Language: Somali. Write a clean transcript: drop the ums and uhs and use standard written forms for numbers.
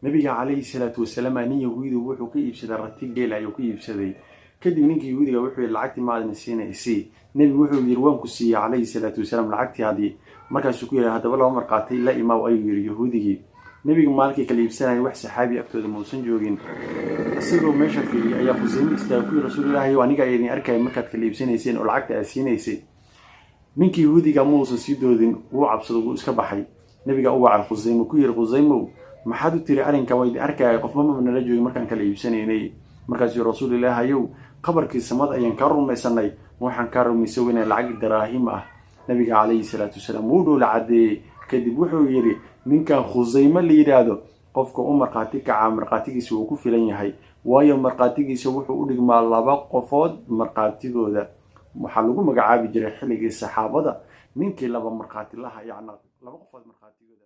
Nabiga calayhi salaatu wasalaam nin Yahuudi wuxuu ka iibsaday rati geel ayuu ka iibsaday. Kadib ninkii Yahuudiga wuxuu yidhi, "Lacagtii maadan siina, isii." Nebigu wuxuu yidhi, "Waan ku siiyey," calayhi salaatu wasalaam, "lacagtii haddii." Markaasuu ku yidhi, "Haddaba laba markhaati la imaaw," ayuu yidhi Yahuudigii. Nebiga maalinkii kala iibsanaya wax saxaabi agtooda muusan joogin. Isagoo meesha fiiriyay ayaa Khusayme istaagay, ku yidhi, "Rasuul Ilaahi, aniga idin arkaya markaad kala iibsanayseen oo lacagta aad siinaysay." Ninkii Yahuudiga muusan sii doodin, wuu cabsado, wuu iska baxay. Nebiga u wacay Khusayme, ku yidhi, "Khusaymow, maxaad u tiri arrinkan waa idin arkaya, qofmama nala joogin markaan kala iibsanaynay?" Markaasuu, "Rasuul Ilaahayow, qabarkii samad ayaan kaa rumaysanay, waxaan kaa rumaysa weynaa lacag daraahim ah." Nabiga calayhi salaatu wasalaam wuu dhoola caddeeyey. Kadib wuxuu yidhi, "Ninkan Khusayme la yidhaahdo qofka u markhaati kacaa markhaatigiisa wuu ku filan yahay, waayo markhaatigiisa wuxuu u dhigmaa laba qofood markhaatigooda." Waxaa lagu magacaabi jiray xilligii saxaabada ninkii laba markhaati laha, yacni laba qofood markhaatigooda.